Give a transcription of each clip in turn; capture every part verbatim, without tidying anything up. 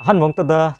ꯑꯍꯥꯟꯕ ꯃꯛꯇꯗ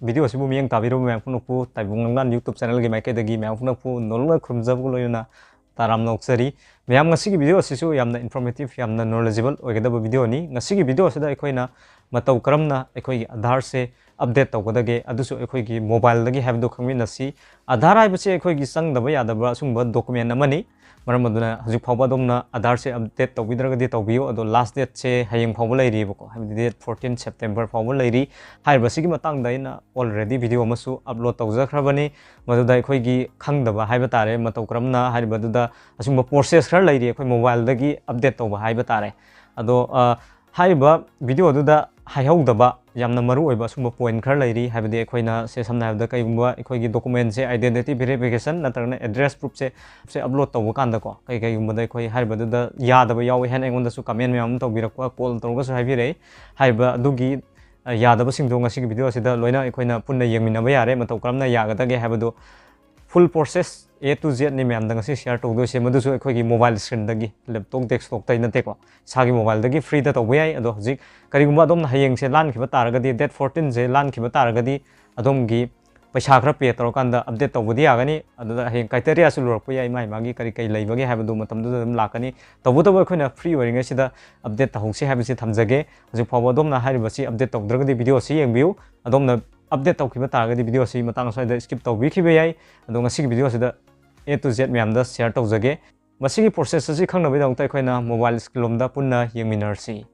video ꯑꯁꯤꯕꯨ ꯃꯤꯠꯌꯦꯡ ꯇꯥꯕꯤꯔꯕ ꯃꯌꯥꯝ ꯄꯨꯝꯅꯃꯛꯄꯨ ꯇꯥꯏꯕꯪ ꯂꯝꯉꯥꯟ YouTube channelꯒꯤ ꯃꯥꯏꯀꯩꯗꯒꯤ ꯃꯌꯥꯝ ꯄꯨꯝꯅꯃꯛꯄꯨ ꯅꯣꯂꯨꯛꯅ ꯈꯨꯔꯨꯝꯖꯕ ꯂꯣꯏꯅꯅ ꯇꯔꯥꯝꯅ ꯑꯣꯛꯆꯔꯤ꯫ ꯃꯌꯥꯝ, ꯉꯁꯤꯒꯤ video ꯑꯁꯤꯁꯨ ꯌꯥꯝꯅ informative, ꯌꯥꯝꯅ knowledgeable ꯑꯣꯏꯒꯗꯕ videoꯅꯤ꯫ ꯉꯁꯤꯒꯤ video ꯑꯁꯤꯗ ꯑꯩꯈꯣꯏꯅ ꯃꯇꯧ ꯀꯔꯝꯅ ꯑꯩꯈꯣꯏꯒꯤ ꯑꯙꯥꯔꯁꯦ update ꯇꯧꯒꯗꯒꯦ, ꯑꯗꯨꯁꯨ ꯑꯩꯈꯣꯏꯒꯤ mobileꯗꯒꯤ ꯍꯥꯏꯕꯗꯨ ꯈꯪꯃꯤꯟꯅꯁꯤ꯫ ꯑꯙꯥꯔ ꯍꯥꯏꯕꯁꯤ ꯑꯩꯈꯣꯏꯒꯤ ꯆꯪꯗꯕ ꯌꯥꯗꯕ ꯑꯁꯤꯒꯨꯝꯕ document ꯑꯃꯅꯤ꯫ ꯃꯔꯝ ꯑꯗꯨꯅ ꯍꯧꯖꯤꯛ ꯐꯥꯎꯕ ꯑꯗꯣꯝꯅ ꯑꯙꯥꯔꯁꯦ update ꯇꯧꯕꯤꯗ꯭ꯔꯒꯗꯤ ꯇꯧꯕꯤꯌꯨ꯫ ꯑꯗꯣ last dateꯁꯦ ꯍꯌꯦꯡ ꯐꯥꯎꯕ ꯂꯩꯔꯤꯕꯀꯣ, ꯍꯥꯏꯕꯗꯤ date fourteen September ꯐꯥꯎꯕ ꯂꯩꯔꯤ꯫ ꯍꯥꯏꯔꯤꯕꯁꯤꯒꯤ ꯃꯇꯥꯡꯗ ꯑꯩꯅ already video ꯑꯃꯁꯨ upload ꯇꯧꯖꯈ꯭ꯔꯕꯅꯤ꯫ ꯃꯗꯨꯗ ꯑꯩꯈꯣꯏꯒꯤ ꯈꯪꯗꯕ ꯍꯥꯏꯕ ꯇꯥꯔꯦ, ꯃꯇꯧ ꯀꯔꯝꯅ ꯍꯥꯏꯔꯤꯕꯗꯨꯗ ꯑꯁꯤꯒꯨꯝꯕ process ꯈꯔ ꯂꯩꯔꯤ ꯑꯩꯈꯣꯏ mobileꯗꯒꯤ update ꯇꯧꯕ ꯍꯥꯏꯕ ꯇꯥꯔꯦ꯫ ꯑꯗꯣ, ꯑ, ꯍꯥꯏꯔꯤꯕ videoꯗꯨꯗ ꯍꯥꯏꯍꯧꯗꯕ ꯌꯥꯝꯅ ꯃꯔꯨ ꯑꯣꯏꯕ ꯑꯁꯨꯝꯕ point ꯈꯔ ꯂꯩꯔꯤ꯫ ꯍꯥꯏꯕꯗꯤ ꯑꯩꯈꯣꯏꯅ ꯁꯦ, ꯁꯝꯅ ꯍꯥꯏꯔꯕꯗ, ꯀꯩꯒꯨꯝꯕ ꯑꯩꯈꯣꯏꯒꯤ documentꯁꯦ identity verification ꯅꯠꯇ꯭ꯔꯒꯅ address proofꯁꯦ, ꯁꯦ upload ꯇꯧꯕ ꯀꯥꯟꯗꯀꯣ, ꯀꯩ ꯀꯩꯒꯨꯝꯕꯗ ꯑꯩꯈꯣꯏ ꯍꯥꯏꯔꯤꯕꯗꯨꯗ ꯌꯥꯗꯕ ꯌꯥꯎꯋꯦ ꯍꯥꯏꯅ ꯑꯩꯉꯣꯟꯗꯁꯨ comment ꯃꯌꯥꯝ ꯑꯃ ꯇꯧꯕꯤꯔꯛꯄ, call ꯇꯧꯔꯒꯁꯨ ꯍꯥꯏꯕꯤꯔꯛꯏ꯫ ꯍꯥꯏꯔꯤꯕ ꯑꯗꯨꯒꯤ, ꯑ, ꯌꯥꯗꯕꯁꯤꯡꯗꯣ ꯉꯁꯤꯒꯤ video ꯑꯁꯤꯗ ꯂꯣꯏꯅ ꯑꯩꯈꯣꯏꯅ ꯄꯨꯟꯅ ꯌꯦꯡꯃꯤꯟꯅꯕ ꯌꯥꯔꯦ, ꯃꯇꯧ ꯀꯔꯝꯅ ꯌꯥꯒꯗꯒꯦ ꯍꯥꯏꯕꯗꯨ꯫ Full process A to Zꯅꯤ ꯃꯌꯥꯝꯗ ꯉꯁꯤ share ꯇꯧꯗꯣꯏꯁꯦ, ꯃꯗꯨꯁꯨ ꯑꯩꯈꯣꯏꯒꯤ mobile screenꯗꯒꯤ, laptop desktopꯇꯩ ꯅꯠꯇꯦꯀꯣ, ꯏꯁꯥꯒꯤ mobileꯗꯒꯤ freeꯗ ꯇꯧꯕ ꯌꯥꯏ꯫ ꯑꯗꯣ ꯍꯧꯖꯤꯛ ꯀꯔꯤꯒꯨꯝꯕ ꯑꯗꯣꯝꯅ ꯍꯌꯦꯡꯁꯦ ꯂꯥꯟꯈꯤꯕ ꯇꯥꯔꯒꯗꯤ, date fourteenꯁꯦ ꯂꯥꯟꯈꯤꯕ ꯇꯥꯔꯒꯗꯤ, ꯑꯗꯣꯝꯒꯤ ꯄꯩꯁꯥ ꯈꯔ pay ꯇꯧꯔꯀꯥꯟꯗ update ꯇꯧꯕꯗꯤ ꯌꯥꯒꯅꯤ꯫ ꯑꯗꯨꯗ ꯍꯌꯦꯡ criteriaꯁꯨ ꯂꯨꯔꯛꯄ ꯌꯥꯏ, ꯃꯥꯒꯤ ꯃꯥꯒꯤ ꯀꯔꯤ ꯀꯔꯤ ꯂꯩꯕꯒꯦ ꯍꯥꯏꯕꯗꯨ ꯃꯇꯝꯗꯨꯗ ꯑꯗꯨꯝ ꯂꯥꯛꯀꯅꯤ꯫ ꯇꯧꯕꯇꯕꯨ ꯑꯩꯈꯣꯏꯅ free ꯑꯣꯏꯔꯤꯉꯩꯁꯤꯗ update ꯇꯧꯍꯧꯁꯤ ꯍꯥꯏꯕꯁꯤ ꯊꯝꯖꯒꯦ꯫ ꯍꯧꯖꯤꯛ ꯐꯥꯎꯕ ꯑꯗꯣꯝꯅ ꯍꯥꯏꯔꯤꯕꯁꯤ update ꯇꯧꯗ꯭ꯔꯒꯗꯤ videoꯁꯤ ꯌꯦꯡꯕꯤꯌꯨ꯫ ꯑꯗꯣꯝꯅ update ꯇꯧꯈꯤꯕ ꯇꯥꯔꯒꯗꯤ videoꯁꯤ ꯃꯇꯥꯡ ꯑꯁ꯭ꯋꯥꯏꯗ skip ꯇꯧꯕꯤꯈꯤꯕ ꯌꯥꯏ꯫ ꯑꯗꯣ ꯉꯁꯤꯒꯤ videoꯁꯤꯗ A to Z ꯃꯌꯥꯝꯗ share ꯇꯧꯖꯒꯦ꯫ ꯃꯁꯤꯒꯤ process ꯑꯁꯤ ꯈꯪꯅꯕꯒꯤꯗꯃꯛꯇ ꯑꯩꯈꯣꯏꯅ mobile screen ꯂꯣꯝꯗ ꯄꯨꯟꯅ ꯌꯦꯡꯃꯤꯟꯅꯔꯁꯤ꯫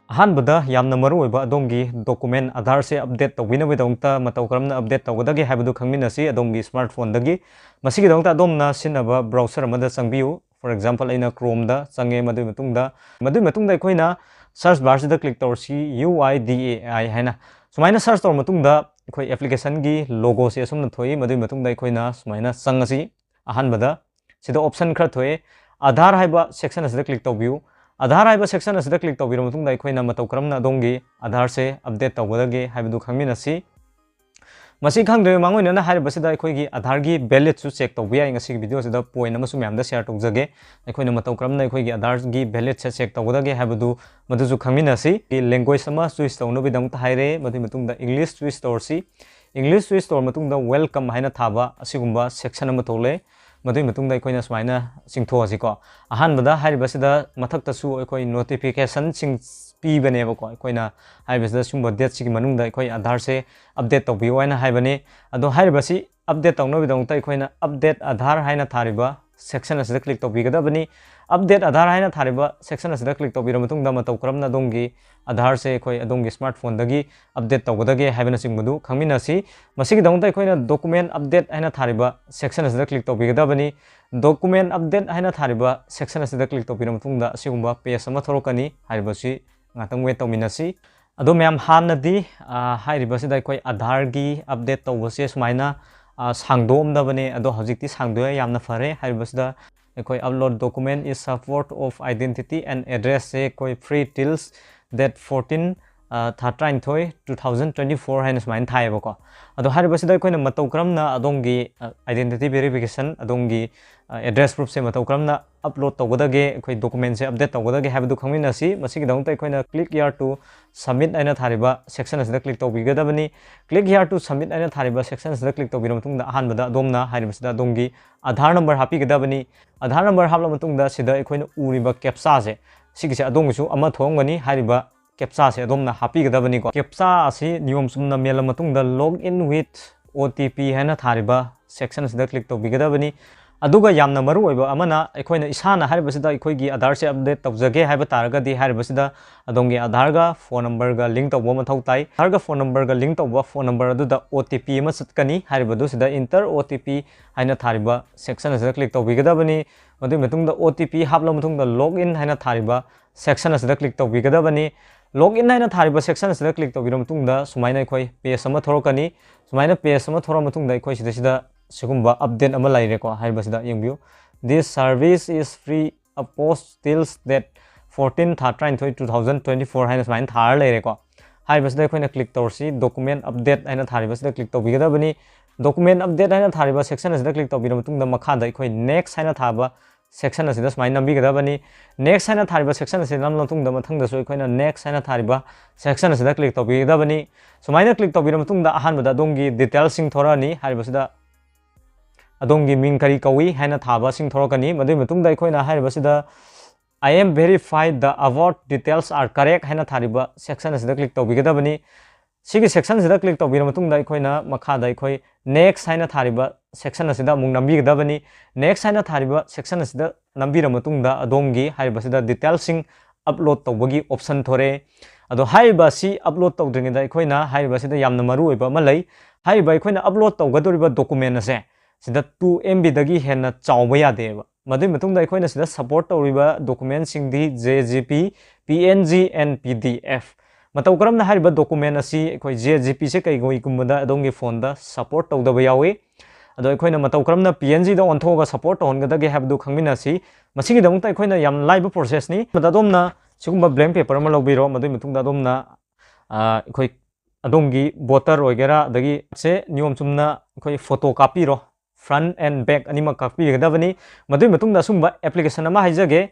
ꯑꯍꯥꯟꯕꯗ ꯌꯥꯝꯅ ꯃꯔꯨꯑꯣꯏꯕ ꯑꯗꯣꯝꯒꯤ document ꯑꯙꯥꯔꯁꯦ update ꯇꯧꯕꯤꯅꯕꯒꯤꯗꯃꯛꯇ ꯃꯇꯧ ꯀꯔꯝꯅ update ꯇꯧꯒꯗꯒꯦ ꯍꯥꯏꯕꯗꯨ ꯈꯪꯃꯤꯟꯅꯁꯤ ꯑꯗꯣꯝꯒꯤ smartphoneꯗꯒꯤ꯫ ꯃꯁꯤꯒꯤꯗꯃꯛꯇ ꯑꯗꯣꯝꯅ ꯁꯤꯖꯤꯟꯅꯕ browser ꯑꯃꯗ ꯆꯪꯕꯤꯌꯨ꯫ For example, ꯑꯩꯅ Chromeꯗ ꯆꯪꯉꯦ꯫ ꯃꯗꯨꯒꯤ ꯃꯇꯨꯡꯗ, ꯃꯗꯨꯒꯤ ꯃꯇꯨꯡꯗ ꯑꯩꯈꯣꯏꯅ search barꯁꯤꯗ click ꯇꯧꯔꯁꯤ, U I D A I ꯍꯥꯏꯅ꯫ ꯁꯨꯃꯥꯏꯅ search ꯇꯧꯔ ꯃꯇꯨꯡꯗ ꯑꯩꯈꯣꯏ applicationꯒꯤ logoꯁꯦ ꯑꯁꯨꯝꯅ ꯊꯣꯛꯏ꯫ ꯃꯗꯨꯒꯤ ꯃꯇꯨꯡꯗ ꯑꯩꯈꯣꯏꯅ ꯁꯨꯃꯥꯏꯅ ꯆꯪꯉꯁꯤ꯫ ꯑꯍꯥꯟꯕꯗ ꯁꯤꯗ option ꯈꯔ ꯊꯣꯛꯑꯦ꯫ ꯑꯙꯥꯔ ꯍꯥꯏꯕ section ꯑꯁꯤꯗ click ꯇꯧꯕꯤꯌꯨ꯫ ꯑꯙꯥꯔ ꯍꯥꯏꯕ section ꯑꯁꯤꯗ click ꯇꯧꯕꯤꯔꯕ ꯃꯇꯨꯡꯗ ꯑꯩꯈꯣꯏꯅ ꯃꯇꯧ ꯀꯔꯝꯅ ꯑꯗꯣꯝꯒꯤ ꯑꯙꯥꯔꯁꯦ update ꯇꯧꯒꯗꯒꯦ ꯍꯥꯏꯕꯗꯨ ꯈꯪꯃꯤꯟꯅꯁꯤ꯫ ꯃꯁꯤ ꯈꯪꯗ꯭ꯔꯤꯕ ꯃꯥꯡꯑꯣꯏꯅꯅ ꯍꯥꯏꯔꯤꯕꯁꯤꯗ ꯑꯩꯈꯣꯏꯒꯤ ꯑꯙꯥꯔꯒꯤ ꯚꯦꯂꯤꯗꯁꯨ ꯆꯦꯛ ꯇꯧꯕ ꯌꯥꯏ꯫ ꯉꯁꯤꯒꯤ ꯚꯤꯗꯤꯑꯣꯁꯤꯗ ꯄꯣꯏꯟ ꯑꯃꯁꯨ ꯃꯌꯥꯝꯗ ꯁꯤꯌꯔ ꯇꯧꯖꯒꯦ꯫ ꯑꯩꯈꯣꯏꯅ ꯃꯇꯧ ꯀꯔꯝꯅ ꯑꯩꯈꯣꯏꯒꯤ ꯑꯙꯥꯔꯒꯤ ꯚꯦꯂꯤꯗꯁꯦ ꯆꯦꯛ ꯇꯧꯒꯗꯒꯦ ꯍꯥꯏꯕꯗꯨ ꯃꯗꯨꯁꯨ ꯈꯪꯃꯤꯟꯅꯁꯤ꯫ ꯂꯦꯡꯒ꯭ꯋꯦꯖ ꯑꯃ ꯆꯨꯏꯁ ꯇꯧꯅꯕꯒꯤꯗꯃꯛꯇ ꯍꯥꯏꯔꯦ꯫ ꯃꯗꯨꯒꯤ ꯃꯇꯨꯡꯗ ꯏꯪꯂꯤꯁ ꯆꯨꯏꯁ ꯇꯧꯔꯁꯤ꯫ ꯏꯪꯂꯤꯁ ꯆꯨꯏꯁ ꯇꯧꯔ ꯃꯇꯨꯡꯗ ꯋꯦꯜꯀꯝ ꯍꯥꯏꯅ ꯊꯥꯕ ꯑꯁꯤꯒꯨꯝꯕ ꯁꯦꯛꯁꯟ ꯑꯃ ꯊꯣꯛꯂꯛꯑꯦ꯫ ꯃꯗꯨꯒꯤ ꯃꯇꯨꯡꯗ ꯑꯩꯈꯣꯏꯅ ꯁꯨꯃꯥꯏꯅ ꯆꯤꯡꯊꯣꯛꯑꯁꯤꯀꯣ꯫ ꯑꯍꯥꯟꯕꯗ ꯍꯥꯏꯔꯤꯕꯁꯤꯗ ꯃꯊꯛꯇꯁꯨ ꯑꯩꯈꯣꯏ ꯅꯣꯇꯤꯐꯤꯀꯦꯁꯟꯁꯤꯡ ꯄꯤꯕꯅꯦꯕꯀꯣ꯫ ꯑꯩꯈꯣꯏꯅ ꯍꯥꯏꯔꯤꯕꯁꯤꯗ ꯁꯤꯒꯨꯝꯕ ꯗꯦꯠꯁꯤꯒꯤ ꯃꯅꯨꯡꯗ ꯑꯩꯈꯣꯏ ꯑꯙꯥꯔꯁꯦ ꯑꯞꯗꯦꯠ ꯇꯧꯕꯤꯌꯨ ꯍꯥꯏꯅ ꯍꯥꯏꯕꯅꯤ꯫ ꯑꯗꯣ ꯍꯥꯏꯔꯤꯕꯁꯤ ꯑꯞꯗꯦꯠ ꯇꯧꯅꯕꯒꯤꯗꯃꯛꯇ ꯑꯩꯈꯣꯏꯅ ꯑꯞꯗꯦꯠ ꯑꯙꯥꯔ ꯍꯥꯏꯅ ꯊꯥꯔꯤꯕ ꯁꯦꯛꯁꯟ ꯑꯁꯤꯗ ꯀ꯭ꯂꯤꯛ ꯇꯧꯕꯤꯒꯗꯕꯅꯤ꯫ ꯑꯞꯗꯦꯠ ꯑꯙꯥꯔ ꯍꯥꯏꯅ ꯊꯥꯔꯤꯕ ꯁꯦꯛꯁꯟ ꯑꯁꯤꯗ ꯀ꯭ꯂꯤꯛ ꯇꯧꯕꯤꯔꯕ ꯃꯇꯨꯡꯗ ꯃꯇꯧ ꯀꯔꯝꯅ ꯑꯗꯣꯝꯒꯤ ꯑꯙꯥꯔꯁꯦ ꯑꯩꯈꯣꯏ ꯑꯗꯣꯝꯒꯤ ꯁ꯭ꯃꯥꯔꯠ ꯐꯣꯟꯗꯒꯤ ꯑꯞꯗꯦꯠ ꯇꯧꯒꯗꯒꯦ ꯍꯥꯏꯕꯅꯆꯤꯡꯕꯗꯨ ꯈꯪꯃꯤꯟꯅꯁꯤ꯫ ꯃꯁꯤꯒꯤꯗꯃꯛꯇ ꯑꯩꯈꯣꯏꯅ ꯗꯣꯀꯨꯃꯦꯟ ꯑꯞꯗꯦꯠ ꯍꯥꯏꯅ ꯊꯥꯔꯤꯕ ꯁꯦꯛꯁꯟ ꯑꯁꯤꯗ ꯀ꯭ꯂꯤꯛ ꯇꯧꯕꯤꯒꯗꯕꯅꯤ꯫ ꯗꯣꯀꯨꯃꯦꯟ ꯑꯞꯗꯦꯠ ꯍꯥꯏꯅ ꯊꯥꯔꯤꯕ ꯁꯦꯛꯁꯟ ꯑꯁꯤꯗ ꯀ꯭ꯂꯤꯛ ꯇꯧꯕꯤꯔꯕ ꯃꯇꯨꯡꯗ ꯑꯁꯤꯒꯨꯝꯕ ꯄꯦꯖ ꯑꯃ ꯊꯣꯛꯂꯛꯀꯅꯤ꯫ ꯍꯥꯏꯔꯤꯕꯁꯤ ꯉꯥꯛꯇꯪ ꯋꯦꯠ ꯇꯧꯃꯤꯟꯅꯁꯤ꯫ ꯑꯗꯣ ꯃꯌꯥꯝ, ꯍꯥꯟꯅꯗꯤ, ꯑ, ꯍꯥꯏꯔꯤꯕꯁꯤꯗ ꯑꯩꯈꯣꯏ ꯑꯙꯥꯔꯒꯤ ꯑꯞꯗꯦꯠ ꯇꯧꯕꯁꯦ ꯁꯨꯃꯥꯏꯅ, ꯑ, ꯁꯥꯡꯗꯣꯛꯑꯝꯗꯕꯅꯦ꯫ ꯑꯗꯣ ꯍꯧꯖꯤꯛꯇꯤ ꯁꯥꯡꯗꯣꯛꯑꯦ, ꯌꯥꯝꯅ ꯐꯔꯦ꯫ ꯍꯥꯏꯔꯤꯕꯁꯤꯗ ꯑꯩꯈꯣꯏ upload document is support of identity and address ꯁꯦ ꯑꯩꯈꯣꯏ free till date fourteen, ꯑ, ꯊꯥ ꯇꯔꯥꯅꯤꯊꯣꯏ, two thousand twenty four ꯍꯥꯏꯅ ꯁꯨꯃꯥꯏꯅ ꯊꯥꯏꯌꯦꯕꯀꯣ꯫ ꯑꯗꯣ ꯍꯥꯏꯔꯤꯕꯁꯤꯗ ꯑꯩꯈꯣꯏꯅ ꯃꯇꯧ ꯀꯔꯝꯅ ꯑꯗꯣꯝꯒꯤ, ꯑ, identity verification, ꯑꯗꯣꯝꯒꯤ, ꯑ, address proof ꯁꯦ ꯃꯇꯧ ꯀꯔꯝꯅ ꯑꯞꯂꯣꯗ ꯇꯧꯒꯗꯒꯦ, ꯑꯩꯈꯣꯏ ꯗꯣꯀꯨꯃꯦꯟꯁꯦ ꯑꯞꯗꯦꯠ ꯇꯧꯒꯗꯒꯦ ꯍꯥꯏꯕꯗꯨ ꯈꯪꯃꯤꯟꯅꯁꯤ꯫ ꯃꯁꯤꯒꯤꯗꯃꯛꯇ ꯑꯩꯈꯣꯏꯅ click here to submit ꯍꯥꯏꯅ ꯊꯥꯔꯤꯕ ꯁꯦꯛꯁꯟ ꯑꯁꯤꯗ ꯀ꯭ꯂꯤꯛ ꯇꯧꯕꯤꯒꯗꯕꯅꯤ꯫ Click here to submit ꯍꯥꯏꯅ ꯊꯥꯔꯤꯕ ꯁꯦꯛꯁꯟ ꯑꯁꯤꯗ ꯀ꯭ꯂꯤꯛ ꯇꯧꯕꯤꯔꯕ ꯃꯇꯨꯡꯗ ꯑꯍꯥꯟꯕꯗ ꯑꯗꯣꯝꯅ ꯍꯥꯏꯔꯤꯕꯁꯤꯗ ꯑꯗꯣꯝꯒꯤ ꯑꯙꯥꯔ ꯅꯝꯕꯔ ꯍꯥꯞꯄꯤꯒꯗꯕꯅꯤ꯫ ꯑꯙꯥꯔ ꯅꯝꯕꯔ ꯍꯥꯞꯂꯕ ꯃꯇꯨꯡꯗ ꯁꯤꯗ ꯑꯩꯈꯣꯏꯅ ꯎꯔꯤꯕ ꯀꯦꯞꯆꯥꯁꯦ, ꯁꯤꯒꯤꯁꯦ ꯑꯗꯣꯝꯒꯤꯁꯨ ꯑꯃ ꯊꯣꯛꯑꯝꯒꯅꯤ꯫ ꯍꯥꯏꯔꯤꯕ ꯀꯦꯞꯆꯥꯁꯦ ꯑꯗꯣꯝꯅ ꯍꯥꯞꯄꯤꯒꯗꯕꯅꯤꯀꯣ꯫ ꯀꯦꯞꯆꯥ ꯑꯁꯤ ꯅꯤꯌꯣꯝ ꯆꯨꯝꯅ ꯃꯦꯜꯂ ꯃꯇꯨꯡꯗ log in with O T P ꯍꯥꯏꯅ ꯊꯥꯔꯤꯕ ꯁꯦꯛꯁꯟ ꯑꯁꯤꯗ ꯀ꯭ꯂꯤꯛ ꯇꯧꯕꯤꯒꯗꯕꯅꯤ꯫ ꯑꯗꯨꯒ ꯌꯥꯝꯅ ꯃꯔꯨ ꯑꯣꯏꯕ ꯑꯃꯅ, ꯑꯩꯈꯣꯏꯅ ꯏꯁꯥꯅ ꯍꯥꯏꯔꯤꯕꯁꯤꯗ ꯑꯩꯈꯣꯏꯒꯤ ꯑꯙꯥꯔꯁꯦ ꯑꯞꯗꯦꯠ ꯇꯧꯖꯒꯦ ꯍꯥꯏꯕ ꯇꯥꯔꯒꯗꯤ, ꯍꯥꯏꯔꯤꯕꯁꯤꯗ ꯑꯗꯣꯝꯒꯤ ꯑꯙꯥꯔꯒ ꯐꯣꯟ ꯅꯝꯕꯔꯒ ꯂꯤꯡ ꯇꯧꯕ ꯃꯊꯧ ꯇꯥꯏ꯫ ꯑꯙꯥꯔꯒ ꯐꯣꯟ ꯅꯝꯕꯔꯒ ꯂꯤꯡ ꯇꯧꯕ ꯐꯣꯟ ꯅꯝꯕꯔ ꯑꯗꯨꯗ O T P ꯑꯃ ꯆꯠꯀꯅꯤ꯫ ꯍꯥꯏꯔꯤꯕꯗꯨ ꯁꯤꯗ enter O T P ꯍꯥꯏꯅ ꯊꯥꯔꯤꯕ ꯁꯦꯛꯁꯟ ꯑꯁꯤꯗ ꯀ꯭ꯂꯤꯛ ꯇꯧꯕꯤꯒꯗꯕꯅꯤ꯫ ꯃꯗꯨꯒꯤ ꯃꯇꯨꯡꯗ O T P ꯍꯥꯞꯂꯕ ꯃꯇꯨꯡꯗ log in ꯍꯥꯏꯅ ꯊꯥꯔꯤꯕ ꯁꯦꯛꯁꯟ ꯑꯁꯤꯗ ꯀ꯭ꯂꯤꯛ ꯇꯧꯕꯤꯒꯗꯕꯅꯤ꯫ Log in ꯍꯥꯏꯅ ꯊꯥꯔꯤꯕ ꯁꯦꯛꯁꯟ ꯑꯁꯤꯗ ꯀ꯭ꯂꯤꯛ ꯇꯧꯕꯤꯔꯕ ꯃꯇꯨꯡꯗ ꯁꯨꯃꯥꯏꯅ ꯑꯩꯈꯣꯏ ꯄꯦꯖ ꯑꯃ ꯊꯣꯔꯛꯀꯅꯤ꯫ ꯁꯨꯃꯥꯏꯅ ꯄꯦꯖ ꯑꯃ ꯊꯣꯔꯛꯑ ꯃꯇꯨꯡꯗ ꯑꯩꯈꯣꯏ ꯁꯤꯗꯩꯁꯤꯗ ꯁꯤꯒꯨꯝꯕ ꯑꯞꯗꯦꯠ ꯑꯃ ꯂꯩꯔꯦꯀꯣ꯫ ꯍꯥꯏꯔꯤꯕꯁꯤꯗ ꯌꯦꯡꯕꯤꯌꯨ, "This service is free of cost till date fourteen, ꯊꯥ ꯇꯔꯥꯅꯤꯊꯣꯏ, two thousand twenty four" ꯍꯥꯏꯅ ꯁꯨꯃꯥꯏꯅ ꯊꯥꯔ ꯂꯩꯔꯦꯀꯣ꯫ ꯍꯥꯏꯔꯤꯕꯁꯤꯗ ꯑꯩꯈꯣꯏꯅ click ꯇꯧꯔꯁꯤ꯫ Document update ꯍꯥꯏꯅ ꯊꯥꯔꯤꯕꯁꯤꯗ click ꯇꯧꯕꯤꯒꯗꯕꯅꯤ꯫ Document update ꯍꯥꯏꯅ ꯊꯥꯔꯤꯕ section ꯑꯁꯤꯗ click ꯇꯧꯕꯤꯔꯕ ꯃꯇꯨꯡꯗ ꯃꯈꯥꯗ ꯑꯩꯈꯣꯏ next ꯍꯥꯏꯅ ꯊꯥꯕ section ꯑꯁꯤꯗ ꯁꯨꯃꯥꯏꯅ ꯅꯝꯕꯤꯒꯗꯕꯅꯤ꯫ Next ꯍꯥꯏꯅ ꯊꯥꯔꯤꯕ section ꯑꯁꯤ ꯅꯝꯂꯕ ꯃꯇꯨꯡꯗ ꯃꯊꯪꯗꯁꯨ ꯑꯩꯈꯣꯏꯅ next ꯍꯥꯏꯅ ꯊꯥꯔꯤꯕ section ꯑꯁꯤꯗ click ꯇꯧꯕꯤꯒꯗꯕꯅꯤ꯫ ꯁꯨꯃꯥꯏꯅ click ꯇꯧꯕꯤꯔꯕ ꯃꯇꯨꯡꯗ ꯑꯍꯥꯟꯕꯗ ꯑꯗꯣꯝꯒꯤ detailsꯁꯤꯡ ꯊꯣꯔꯛꯑꯅꯤ꯫ ꯍꯥꯏꯔꯤꯕꯁꯤꯗ ꯑꯗꯣꯝꯒꯤ ꯃꯤꯡ ꯀꯔꯤ ꯀꯧꯏ ꯍꯥꯏꯅ ꯊꯥꯕꯁꯤꯡ ꯊꯣꯔꯛꯀꯅꯤ꯫ ꯃꯗꯨꯒꯤ ꯃꯇꯨꯡꯗ ꯑꯩꯈꯣꯏꯅ ꯍꯥꯏꯔꯤꯕꯁꯤꯗ "I am verified the above details are correct" ꯍꯥꯏꯅ ꯊꯥꯔꯤꯕ section ꯑꯁꯤꯗ click ꯇꯧꯕꯤꯒꯗꯕꯅꯤ꯫ ꯁꯤꯒꯤ section ꯑꯁꯤꯗ click ꯇꯧꯕꯤꯔꯕ ꯃꯇꯨꯡꯗ ꯑꯩꯈꯣꯏꯅ ꯃꯈꯥꯗ ꯑꯩꯈꯣꯏ next ꯍꯥꯏꯅ ꯊꯥꯔꯤꯕ section ꯑꯁꯤꯗ ꯑꯃꯨꯛ ꯅꯝꯕꯤꯒꯗꯕꯅꯤ꯫ Next ꯍꯥꯏꯅ ꯊꯥꯔꯤꯕ section ꯑꯁꯤꯗ ꯅꯝꯕꯤꯔꯕ ꯃꯇꯨꯡꯗ ꯑꯗꯣꯝꯒꯤ ꯍꯥꯏꯔꯤꯕꯁꯤꯗ detailsꯁꯤꯡ upload ꯇꯧꯕꯒꯤ option ꯊꯣꯔꯛꯑꯦ꯫ ꯑꯗꯣ ꯍꯥꯏꯔꯤꯕ ꯑꯁꯤ upload ꯇꯧꯗ꯭ꯔꯤꯉꯩꯗ ꯑꯩꯈꯣꯏꯅ ꯍꯥꯏꯔꯤꯕꯁꯤꯗ ꯌꯥꯝꯅ ꯃꯔꯨ ꯑꯣꯏꯕ ꯑꯃ ꯂꯩ꯫ ꯍꯥꯏꯔꯤꯕ ꯑꯩꯈꯣꯏꯅ upload ꯇꯧꯒꯗꯧꯔꯤꯕ document ꯑꯁꯦ ꯁꯤꯗ two MBꯗꯒꯤ ꯍꯦꯟꯅ ꯆꯥꯎꯕ ꯌꯥꯗꯦꯕ꯫ ꯃꯗꯨꯒꯤ ꯃꯇꯨꯡꯗ ꯑꯩꯈꯣꯏꯅ ꯁꯤꯗ support ꯇꯧꯔꯤꯕ documentꯁꯤꯡꯗꯤ JGP, PNG and PDF꯫ ꯃꯇꯧ ꯀꯔꯝꯅ ꯍꯥꯏꯔꯤꯕ document ꯑꯁꯤ ꯑꯩꯈꯣꯏ JGPꯁꯦ ꯀꯩꯒꯨꯝꯕꯗ ꯑꯗꯣꯝꯒꯤ phoneꯗ support ꯇꯧꯗꯕ ꯌꯥꯎꯏ꯫ ꯑꯗꯣ ꯑꯩꯈꯣꯏꯅ ꯃꯇꯧ ꯀꯔꯝꯅ PNGꯗ ꯑꯣꯟꯊꯣꯛꯑꯒ support ꯇꯧꯍꯟꯒꯗꯒꯦ ꯍꯥꯏꯕꯗꯨ ꯈꯪꯃꯤꯟꯅꯁꯤ꯫ ꯃꯁꯤꯒꯤꯗꯃꯛꯇ ꯑꯩꯈꯣꯏꯅ ꯌꯥꯝ ꯂꯥꯏꯕ processꯅꯤ꯫ ꯃꯗ ꯑꯗꯣꯝꯅ ꯁꯤꯒꯨꯝꯕ blank paper ꯑꯃ ꯂꯧꯕꯤꯔꯣ꯫ ꯃꯗꯨꯒꯤ ꯃꯇꯨꯡꯗ ꯑꯗꯣꯝꯅ, ꯑ, ꯑꯩꯈꯣꯏ ꯑꯗꯣꯝꯒꯤ voter ꯑꯣꯏꯒꯦꯔꯥ, ꯑꯗꯒꯤ ꯁꯦ ꯅꯤꯌꯣꯝ ꯆꯨꯝꯅ ꯑꯩꯈꯣꯏ photo ꯀꯥꯞꯄꯤꯔꯣ꯫ Front and back ꯑꯅꯤꯃꯛ ꯀꯥꯞꯄꯤꯒꯗꯕꯅꯤ꯫ ꯃꯗꯨꯒꯤ ꯃꯇꯨꯡꯗ ꯑꯁꯨꯝꯕ application ꯑꯃ ꯍꯥꯏꯖꯒꯦ꯫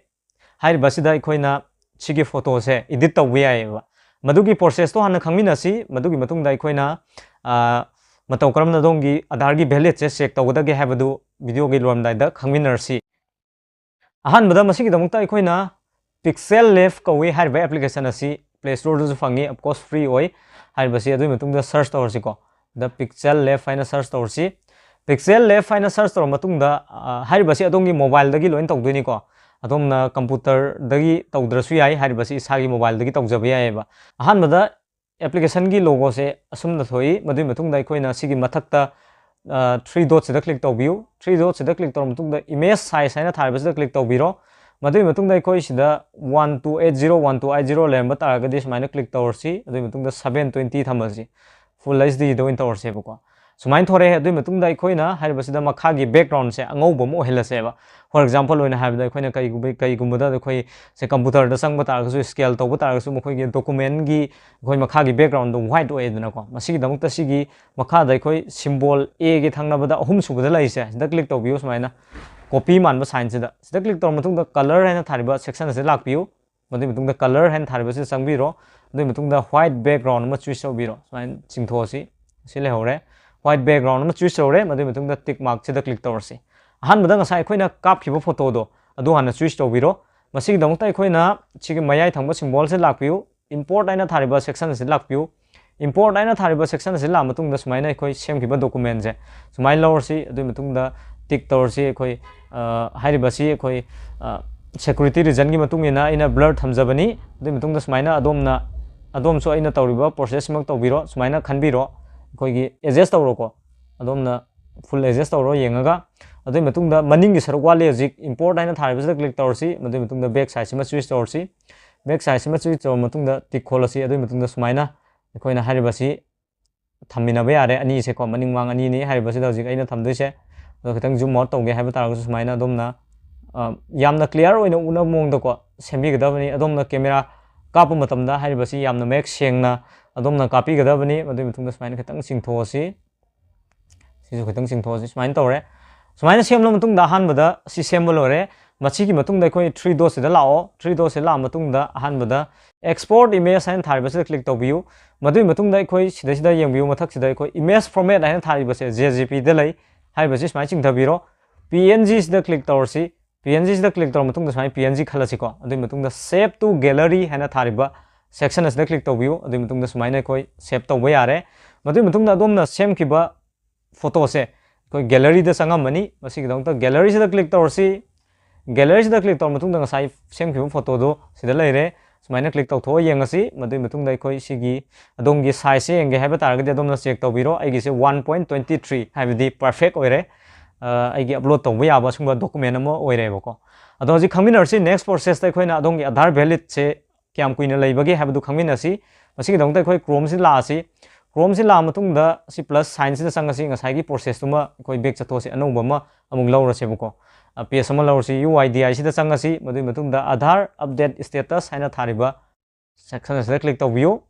ꯍꯥꯏꯔꯤꯕꯁꯤꯗ ꯑꯩꯈꯣꯏꯅ ꯁꯤꯒꯤ photoꯁꯦ edit ꯇꯧꯕ ꯌꯥꯏꯑꯕ꯫ ꯃꯗꯨꯒꯤ processꯇꯣ ꯍꯥꯟꯅ ꯈꯪꯃꯤꯟꯅꯁꯤ꯫ ꯃꯗꯨꯒꯤ ꯃꯇꯨꯡꯗ ꯑꯩꯈꯣꯏꯅ, ꯑ, ꯃꯇꯧ ꯀꯔꯝꯅ ꯑꯗꯣꯝꯒꯤ Aadhaarꯒꯤ validateꯁꯦ check ꯇꯧꯒꯗꯒꯦ ꯍꯥꯏꯕꯗꯨ videoꯒꯤ ꯂꯣꯏꯔꯝꯗꯥꯏꯗ ꯈꯪꯃꯤꯟꯅꯔꯁꯤ꯫ ꯑꯍꯥꯟꯕꯗ ꯃꯁꯤꯒꯤꯗꯃꯛꯇ ꯑꯩꯈꯣꯏꯅ Pixel Lab ꯀꯧꯏ ꯍꯥꯏꯔꯤꯕ application ꯑꯁꯤ Play Storeꯗꯁꯨ ꯐꯪꯉꯤ, of course free ꯑꯣꯏ꯫ ꯍꯥꯏꯔꯤꯕꯁꯤ ꯑꯗꯨꯒꯤ ꯃꯇꯨꯡꯗ search ꯇꯧꯔꯁꯤꯀꯣ꯫ The Pixel Lab ꯍꯥꯏꯅ search ꯇꯧꯔꯁꯤ꯫ Pixel Lab ꯍꯥꯏꯅ search ꯇꯧꯔꯕ ꯃꯇꯨꯡꯗ, ꯑ, ꯍꯥꯏꯔꯤꯕꯁꯤ ꯑꯗꯣꯝꯒꯤ mobileꯗꯒꯤ ꯂꯣꯏꯅ ꯇꯧꯗꯣꯏꯅꯤꯀꯣ꯫ ꯑꯗꯣꯝꯅ computerꯗꯒꯤ ꯇꯧꯗ꯭ꯔꯁꯨ ꯌꯥꯏ, ꯍꯥꯏꯔꯤꯕꯁꯤ ꯏꯁꯥꯒꯤ mobileꯗꯒꯤ ꯇꯧꯖꯕ ꯌꯥꯏꯑꯕ꯫ ꯑꯍꯥꯟꯕꯗ applicationꯒꯤ logoꯁꯦ ꯑꯁꯨꯝꯅ ꯊꯣꯛꯏ꯫ ꯃꯗꯨꯒꯤ ꯃꯇꯨꯡꯗ ꯑꯩꯈꯣꯏꯅ ꯁꯤꯒꯤ ꯃꯊꯛꯇ, ꯑ, three dotꯁꯤꯗ click ꯇꯧꯕꯤꯌꯨ꯫ Three dotꯁꯤꯗ click ꯇꯧꯔꯕ ꯃꯇꯨꯡꯗ image size ꯍꯥꯏꯅ ꯊꯥꯔꯤꯕꯁꯤꯗ click ꯇꯧꯕꯤꯔꯣ꯫ ꯃꯗꯨꯒꯤ ꯃꯇꯨꯡꯗ ꯑꯩꯈꯣꯏ ꯁꯤꯗ one two eight zero, one two eight zero ꯂꯩꯔꯝꯕ ꯇꯥꯔꯒꯗꯤ ꯁꯨꯃꯥꯏꯅ click ꯇꯧꯔꯁꯤ꯫ ꯑꯗꯨꯒꯤ ꯃꯇꯨꯡꯗ seven twenty ꯊꯝꯃꯁꯤ꯫ Full HDꯗ ꯑꯣꯏꯅ ꯇꯧꯔꯁꯦꯕꯀꯣ꯫ ꯁꯨꯃꯥꯏꯅ ꯊꯣꯔꯛꯑꯦ꯫ ꯑꯗꯨꯒꯤ ꯃꯇꯨꯡꯗ ꯑꯩꯈꯣꯏꯅ ꯍꯥꯏꯔꯤꯕꯁꯤꯗ ꯃꯈꯥꯒꯤ ꯕꯦꯛꯒ꯭ꯔꯥꯎꯟꯁꯦ ꯑꯉꯧꯕ ꯑꯃ ꯑꯣꯏꯍꯜꯂꯁꯦꯕ꯫ ꯐꯣꯔ ꯑꯦꯛꯖꯥꯝꯄꯜ ꯑꯣꯏꯅ ꯍꯥꯏꯕꯗ, ꯑꯩꯈꯣꯏꯅ ꯀꯩꯒꯨꯝꯕ, ꯀꯩꯒꯨꯝꯕꯗ ꯑꯩꯈꯣꯏ ꯁꯦ ꯀꯝꯄ꯭ꯌꯨꯇꯔꯗ ꯆꯪꯕ ꯇꯥꯔꯒꯁꯨ, ꯁ꯭ꯀꯦꯟ ꯇꯧꯕ ꯇꯥꯔꯒꯁꯨ, ꯃꯈꯣꯏꯒꯤ ꯗꯣꯀꯨꯃꯦꯟꯒꯤ ꯑꯩꯈꯣꯏ ꯃꯈꯥꯒꯤ ꯕꯦꯛꯒ꯭ꯔꯥꯎꯟꯗꯣ ꯋꯥꯏꯠ ꯑꯣꯏꯌꯦꯗꯅꯀꯣ꯫ ꯃꯁꯤꯒꯤꯗꯃꯛꯇ ꯁꯤꯒꯤ ꯃꯈꯥꯗ ꯑꯩꯈꯣꯏ ꯁꯤꯝꯕꯣꯜ ꯑꯦꯒꯤ ꯊꯪꯅꯕꯗ ꯑꯍꯨꯝ ꯁꯨꯕꯗ ꯂꯩꯔꯤꯁꯦ, ꯁꯤꯗ ꯀ꯭ꯂꯤꯛ ꯇꯧꯕꯤꯌꯨ꯫ ꯁꯨꯃꯥꯏꯅ ꯀꯣꯄꯤ ꯃꯥꯟꯕ ꯁꯥꯏꯟꯁꯤꯗ, ꯁꯤꯗ ꯀ꯭ꯂꯤꯛ ꯇꯧꯔꯕ ꯃꯇꯨꯡꯗ ꯀꯂꯔ ꯍꯥꯏꯅ ꯊꯥꯔꯤꯕ ꯁꯦꯛꯁꯟ ꯑꯁꯤꯗ ꯂꯥꯛꯄꯤꯌꯨ꯫ ꯃꯗꯨꯒꯤ ꯃꯇꯨꯡꯗ ꯀꯂꯔ ꯍꯥꯏꯅ ꯊꯥꯔꯤꯕꯁꯤꯗ ꯆꯪꯕꯤꯔꯣ꯫ ꯑꯗꯨꯒꯤ ꯃꯇꯨꯡꯗ ꯋꯥꯏꯠ ꯕꯦꯛꯒ꯭ꯔꯥꯎꯟ ꯑꯃ ꯆꯨꯁ ꯇꯧꯕꯤꯔꯣ꯫ ꯁꯨꯃꯥꯏꯅ ꯆꯤꯡꯊꯣꯛꯑꯁꯤ꯫ ꯁꯤ ꯂꯩꯍꯧꯔꯦ꯫ ꯋꯥꯏꯠ ꯕꯦꯛꯒ꯭ꯔꯥꯎꯟ ꯑꯃ ꯆꯨꯁ ꯇꯧꯔꯦ꯫ ꯃꯗꯨꯒꯤ ꯃꯇꯨꯡꯗ ꯇꯤꯛ ꯃꯥꯔꯛꯁꯤꯗ ꯀ꯭ꯂꯤꯛ ꯇꯧꯔꯁꯤ꯫ ꯑꯍꯥꯟꯕꯗ ꯉꯁꯥꯏ ꯑꯩꯈꯣꯏꯅ ꯀꯥꯞꯈꯤꯕ ꯐꯣꯇꯣꯗꯣ ꯑꯗꯨ ꯍꯥꯟꯅ ꯆꯨꯁ ꯇꯧꯕꯤꯔꯣ꯫ ꯃꯁꯤꯒꯤꯗꯃꯛꯇ ꯑꯩꯈꯣꯏꯅ ꯁꯤꯒꯤ ꯃꯌꯥꯏ ꯊꯪꯕ ꯁꯤꯝꯕꯣꯜꯁꯤꯗ ꯂꯥꯛꯄꯤꯌꯨ꯫ ꯏꯝꯄꯣꯔꯠ ꯍꯥꯏꯅ ꯊꯥꯔꯤꯕ ꯁꯦꯛꯁꯟ ꯑꯁꯤꯗ ꯂꯥꯛꯄꯤꯌꯨ꯫ ꯏꯝꯄꯣꯔꯠ ꯍꯥꯏꯅ ꯊꯥꯔꯤꯕ ꯁꯦꯛꯁꯟ ꯑꯁꯤꯗ ꯂꯥꯛꯑ ꯃꯇꯨꯡꯗ ꯁꯨꯃꯥꯏꯅ ꯑꯩꯈꯣꯏ ꯁꯦꯝꯈꯤꯕ ꯗꯣꯀꯨꯃꯦꯟꯁꯦ ꯁꯨꯃꯥꯏꯅ ꯂꯧꯔꯁꯤ꯫ ꯑꯗꯨꯒꯤ ꯃꯇꯨꯡꯗ ꯇꯤꯛ ꯇꯧꯔꯁꯤ꯫ ꯑꯩꯈꯣꯏ, ꯑ, ꯍꯥꯏꯔꯤꯕꯁꯤ ꯑꯩꯈꯣꯏ, ꯑ, ꯁꯦꯀ꯭ꯌꯨꯔꯤꯇꯤ ꯔꯤꯖꯟꯒꯤ ꯃꯇꯨꯡ ꯏꯟꯅ ꯑꯩꯅ ꯕ꯭ꯂꯔ ꯊꯝꯖꯕꯅꯤ꯫ ꯑꯗꯨꯒꯤ ꯃꯇꯨꯡꯗ ꯁꯨꯃꯥꯏꯅ ꯑꯗꯣꯝꯅ, ꯑꯗꯣꯝꯁꯨ ꯑꯩꯅ ꯇꯧꯔꯤꯕ ꯄ꯭ꯔꯣꯁꯦꯁꯁꯤꯃꯛ ꯇꯧꯕꯤꯔꯣ꯫ ꯁꯨꯃꯥꯏꯅ ꯈꯟꯕꯤꯔꯣ꯫ ꯑꯩꯈꯣꯏꯒꯤ ꯑꯦꯗꯖꯁ ꯇꯧꯔꯣꯀꯣ꯫ ꯑꯗꯣꯝꯅ ꯐꯨꯜ ꯑꯦꯗꯖꯁ ꯇꯧꯔꯣ ꯌꯦꯡꯉꯒ꯫ ꯑꯗꯨꯒꯤ ꯃꯇꯨꯡꯗ ꯃꯅꯤꯡꯒꯤ ꯁꯔꯨꯛ ꯋꯥꯠꯂꯤ ꯍꯧꯖꯤꯛ, ꯏꯝꯄꯣꯔꯠ ꯍꯥꯏꯅ ꯊꯥꯔꯤꯕꯁꯤꯗ ꯀ꯭ꯂꯤꯛ ꯇꯧꯔꯁꯤ꯫ ꯃꯗꯨꯒꯤ ꯃꯇꯨꯡꯗ ꯕꯦꯛ ꯁꯥꯏꯖꯁꯤꯃ ꯆꯨꯁ ꯇꯧꯔꯁꯤ꯫ ꯕꯦꯛ ꯁꯥꯏꯖꯁꯤꯃ ꯆꯨꯁ ꯇꯧꯔꯕ ꯃꯇꯨꯡꯗ ꯇꯤꯛ ꯈꯣꯜꯂꯁꯤ꯫ ꯑꯗꯨꯒꯤ ꯃꯇꯨꯡꯗ ꯁꯨꯃꯥꯏꯅ ꯑꯩꯈꯣꯏꯅ ꯍꯥꯏꯔꯤꯕꯁꯤ ꯊꯝꯃꯤꯟꯅꯕ ꯌꯥꯔꯦ, ꯑꯅꯤꯁꯦꯀꯣ, ꯃꯅꯤꯡ ꯃꯥꯡ ꯑꯅꯤꯅꯤ ꯍꯥꯏꯔꯤꯕꯁꯤꯗ ꯍꯧꯖꯤꯛ ꯑꯩꯅ ꯊꯝꯗꯣꯏꯁꯦ꯫ ꯑꯗꯣ ꯈꯤꯇꯪ ꯖꯨꯝ ꯑꯥꯎꯠ ꯇꯧꯒꯦ ꯍꯥꯏꯕ ꯇꯥꯔꯒꯁꯨ ꯁꯨꯃꯥꯏꯅ ꯑꯗꯣꯝꯅ, ꯑ, ꯌꯥꯝꯅ ꯀ꯭ꯂꯤꯌꯥꯔ ꯑꯣꯏꯅ ꯎꯅꯕ ꯃꯑꯣꯡꯗꯀꯣ ꯁꯦꯝꯕꯤꯒꯗꯕꯅꯤ꯫ ꯑꯗꯣꯝꯅ ꯀꯦꯃꯦꯔꯥ ꯀꯥꯞꯄ ꯃꯇꯝꯗ ꯍꯥꯏꯔꯤꯕꯁꯤ ꯌꯥꯝꯅ ꯃꯌꯦꯛ ꯁꯦꯡꯅ ꯑꯗꯣꯝꯅ ꯀꯥꯞꯄꯤꯒꯗꯕꯅꯤ꯫ ꯃꯗꯨꯒꯤ ꯃꯇꯨꯡꯗ ꯁꯨꯃꯥꯏꯅ ꯈꯤꯇꯪ ꯆꯤꯡꯊꯣꯛꯑꯁꯤ꯫ ꯁꯤꯁꯨ ꯈꯤꯇꯪ ꯆꯤꯡꯊꯣꯛꯑꯁꯤ꯫ ꯁꯨꯃꯥꯏꯅ ꯇꯧꯔꯦ꯫ ꯁꯨꯃꯥꯏꯅ ꯁꯦꯝꯂ ꯃꯇꯨꯡꯗ ꯑꯍꯥꯟꯕꯗ ꯁꯤ ꯁꯦꯝꯕ ꯂꯣꯏꯔꯦ꯫ ꯃꯁꯤꯒꯤ ꯃꯇꯨꯡꯗ ꯑꯩꯈꯣꯏ ꯊ꯭ꯔꯤ ꯗꯣꯠꯁꯤꯗ ꯂꯥꯛꯑꯣ꯫ ꯊ꯭ꯔꯤ ꯗꯣꯠꯁꯤꯗ ꯂꯥꯛꯑ ꯃꯇꯨꯡꯗ ꯑꯍꯥꯟꯕꯗ ꯑꯦꯛꯁꯄꯣꯔꯠ ꯏꯃꯦꯖ ꯍꯥꯏꯅ ꯊꯥꯔꯤꯕꯁꯤꯗ ꯀ꯭ꯂꯤꯛ ꯇꯧꯕꯤꯌꯨ꯫ ꯃꯗꯨꯒꯤ ꯃꯇꯨꯡꯗ ꯑꯩꯈꯣꯏ ꯁꯤꯗꯩꯁꯤꯗ ꯌꯦꯡꯕꯤꯌꯨ, ꯃꯊꯛꯁꯤꯗ ꯑꯩꯈꯣꯏ ꯏꯃꯦꯖ ꯐꯣꯔꯃꯦꯠ ꯍꯥꯏꯅ ꯊꯥꯔꯤꯕꯁꯦ ꯖꯦ ꯖꯤ ꯄꯤꯗ ꯂꯩ꯫ ꯍꯥꯏꯔꯤꯕꯁꯤ ꯁꯨꯃꯥꯏꯅ ꯆꯤꯡꯊꯕꯤꯔꯣ꯫ ꯄꯤ ꯑꯦꯟ ꯖꯤꯁꯤꯗ ꯀ꯭ꯂꯤꯛ ꯇꯧꯔꯁꯤ꯫ ꯄꯤ ꯑꯦꯟ ꯖꯤꯁꯤꯗ ꯀ꯭ꯂꯤꯛ ꯇꯧꯔꯕ ꯃꯇꯨꯡꯗ ꯁꯨꯃꯥꯏꯅ ꯄꯤ ꯑꯦꯟ ꯖꯤ ꯈꯜꯂꯁꯤꯀꯣ꯫ ꯑꯗꯨꯒꯤ ꯃꯇꯨꯡꯗ ꯁꯦꯞ ꯇꯨ ꯒꯦꯂꯔꯤ ꯍꯥꯏꯅ ꯊꯥꯔꯤꯕ ꯁꯦꯛꯁꯟ ꯑꯁꯤꯗ ꯀ꯭ꯂꯤꯛ ꯇꯧꯕꯤꯌꯨ꯫ ꯑꯗꯨꯒꯤ ꯃꯇꯨꯡꯗ ꯁꯨꯃꯥꯏꯅ ꯑꯩꯈꯣꯏ ꯁꯦꯞ ꯇꯧꯕ ꯌꯥꯔꯦ꯫ ꯃꯗꯨꯒꯤ ꯃꯇꯨꯡꯗ ꯑꯗꯣꯝꯅ ꯁꯦꯝꯈꯤꯕ ꯐꯣꯇꯣꯁꯦ ꯑꯩꯈꯣꯏ ꯒꯦꯂꯔꯤꯗ ꯆꯪꯉꯝꯃꯅꯤ꯫ ꯃꯁꯤꯒꯤꯗꯃꯛꯇ ꯒꯦꯂꯔꯤꯁꯤꯗ ꯀ꯭ꯂꯤꯛ ꯇꯧꯔꯁꯤ꯫ ꯒꯦꯂꯔꯤꯁꯤꯗ ꯀ꯭ꯂꯤꯛ ꯇꯧꯔ ꯃꯇꯨꯡꯗ ꯉꯁꯥꯏ ꯁꯦꯝꯈꯤꯕ ꯐꯣꯇꯣꯗꯣ ꯁꯤꯗ ꯂꯩꯔꯦ꯫ ꯁꯨꯃꯥꯏꯅ ꯀ꯭ꯂꯤꯛ ꯇꯧꯊꯣꯛꯑ ꯌꯦꯡꯉꯁꯤ꯫ ꯃꯗꯨꯒꯤ ꯃꯇꯨꯡꯗ ꯑꯩꯈꯣꯏ ꯁꯤꯒꯤ ꯑꯗꯣꯝꯒꯤ ꯁꯥꯏꯖꯁꯦ ꯌꯦꯡꯒꯦ ꯍꯥꯏꯕ ꯇꯥꯔꯒꯗꯤ ꯑꯗꯣꯝꯅ ꯆꯦꯛ ꯇꯧꯕꯤꯔꯣ꯫ ꯑꯩꯒꯤꯁꯦ ꯋꯥꯟ ꯄꯣꯏꯟ ꯇ꯭ꯋꯦꯟꯇꯤ ꯊ꯭ꯔꯤ, ꯍꯥꯏꯕꯗꯤ ꯄꯔꯐꯦꯛ ꯑꯣꯏꯔꯦ꯫ ꯑ, ꯑꯩꯒꯤ ꯑꯞꯂꯣꯗ ꯇꯧꯕ ꯌꯥꯕ ꯑꯁꯤꯒꯨꯝꯕ ꯗꯣꯀꯨꯃꯦꯟ ꯑꯃ ꯑꯣꯏꯔꯦꯕꯀꯣ꯫ ꯑꯗꯣ ꯍꯧꯖꯤꯛ ꯈꯪꯃꯤꯟꯅꯔꯁꯤ, ꯅꯦꯛꯁ ꯄ꯭ꯔꯣꯁꯦꯁꯇ ꯑꯩꯈꯣꯏꯅ ꯑꯗꯣꯝꯒꯤ ꯑꯥꯙꯥꯔ ꯚꯦꯂꯤꯗꯁꯦ ꯀꯌꯥꯝ ꯀꯨꯏꯅ ꯂꯩꯕꯒꯦ ꯍꯥꯏꯕꯗꯨ ꯈꯪꯃꯤꯟꯅꯁꯤ꯫ ꯃꯁꯤꯒꯤꯗꯃꯛꯇ ꯑꯩꯈꯣꯏ ꯀ꯭ꯔꯣꯝꯁꯤꯗ ꯂꯥꯛꯑꯁꯤ꯫ Chromeꯁꯤ ꯂꯥꯛꯑ ꯃꯇꯨꯡꯗ ꯁꯤ plus signꯁꯤꯗ ꯆꯪꯉꯁꯤ, ꯉꯁꯥꯏꯒꯤ processꯇꯨꯃ ꯑꯩꯈꯣꯏ back ꯆꯠꯊꯣꯛꯑꯁꯤ, ꯑꯅꯧꯕ ꯑꯃ ꯑꯃꯨꯛ ꯂꯧꯔꯁꯦꯕꯀꯣ꯫ Page ꯑꯃ ꯂꯧꯔꯁꯤ, U I D Iꯁꯤꯗ ꯆꯪꯉꯁꯤ, ꯃꯗꯨꯒꯤ ꯃꯇꯨꯡꯗ Aadhaar update status ꯍꯥꯏꯅ ꯊꯥꯔꯤꯕ section ꯑꯁꯤꯗ click ꯇꯧꯕꯤꯌꯨ꯫